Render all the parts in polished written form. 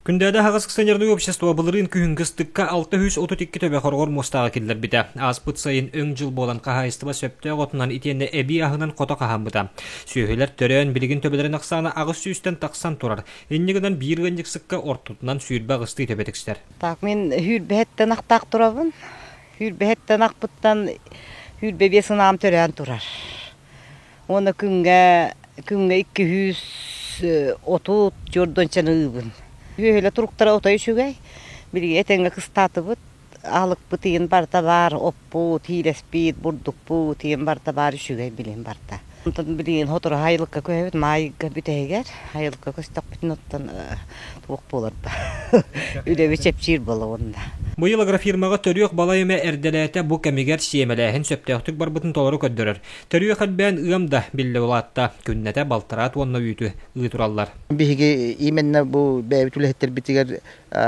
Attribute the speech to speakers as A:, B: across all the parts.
A: Күндээдэ аһаҕас акционернай общество былырыын күһүҥҥү ыстыкка 632 төбө хороҕор муостааҕы киллэрбитэ. Ааспыт сайын өҥ дьыл буолан хаһаайыстыба сөптөөх отунан итиэннэ эбии аһынан хото хаһааммыта. Сүөһүлэр төрөөн, билигин төбөлөрүн ахсаана 800-тэн тахсан турар. Инньэ гынан биир ыанньыксыкка ортотунан сүүрбэ аҕыстыы төбө тиксэр.
B: Так, мин сүүрбэһиттэн ахтаах турабын. Сүүрбэһиттэн ахпыттан 25 ынаам төрөөн турар. Уонна күҥҥэ күҥҥэ 230 чордончаны ыыбын. Үөһүлэ туруктара отой үчүгэй. Билигин этэҥҥэ кыстаатыбыт. Аһылыкпыт иһин барыта баар, оппут, иилэспит, бурдукпут иһин барыта баар үчүгэй билигин барыта. Онтон билигин сотору айылыкка көһөбүт, маайга бүтэһигэр айылыкка көстөхпүтүнэ оттон туох буолар да үлэбит чэпчиир буола уонна.
A: Быйыл агрофирмаҕа төрүөх балай эмэ эрдэлээтэ бу кэмигэр сиэмэлээһин сөптөөхтүк барбытын толору көрдөрөр. Төрүөх элбээн ыам да биллэ улаатта, күннэтэ балтараа туонна үүтү ыы тураллар.
C: Биһиги именно бу бэйэбит үлэһиттэрбитигэр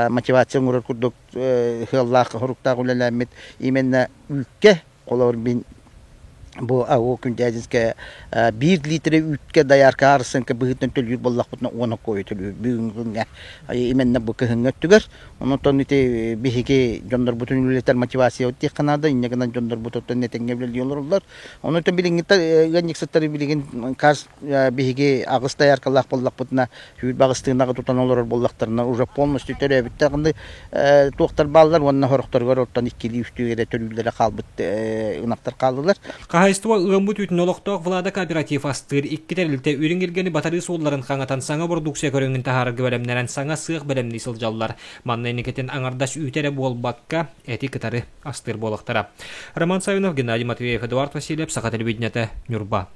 C: мотивация оҥорор курдук сыаллаах соруктаах үлэлээммит именно үүккэ холобур мин бу АУо Күндээдинскэ биир литрэ үүткэ доярка арсыҥка быһыытынан төлүүр буоллахпытына уон оккойу төлүүр бүгүҥҥү күҥҥэ именно бу кыһыҥҥы өттүгэр Онон ити биһиги дьоннорбутун үлэлэтэр мотивация диэххэ наада, инньэ гынан дьоннорбутуттан этэҥҥэ үлэлии олороллор. Онон билиҥҥитэ ыанньыксыттары билигин каас биһиги аҕыс дояркалаах буоллахпытына, сүүрбэ аҕыс тыынаҕы тутан олорор буоллахтарына уже полностью төрөөбүт даҕаны туохтар бааллар уонна сорохторугар оттон иккилии үстүү эрэ төрүүллэрэ хаалбыт ынахтар хааллылар.
A: Хаһаайыстыба ыаммыт үүтүн олохтоох Влада кооператив астыыр икки тэрилтэ үрүҥ илгэни батарыы суолларын хаҥатан саҥа бородууксуйа көрүҥүн таһаарарга бэлэмнэнэн саҥа сыах бэлэмнии сылдьаллар. Манна инникитин аҥардас үүтэ эрэ буолбакка, эти кытары астыыр буолуохтара. Роман Савинов, Геннадий Матвеев, Эдуард Васильев, Саха телевидениетэ, Ньурба.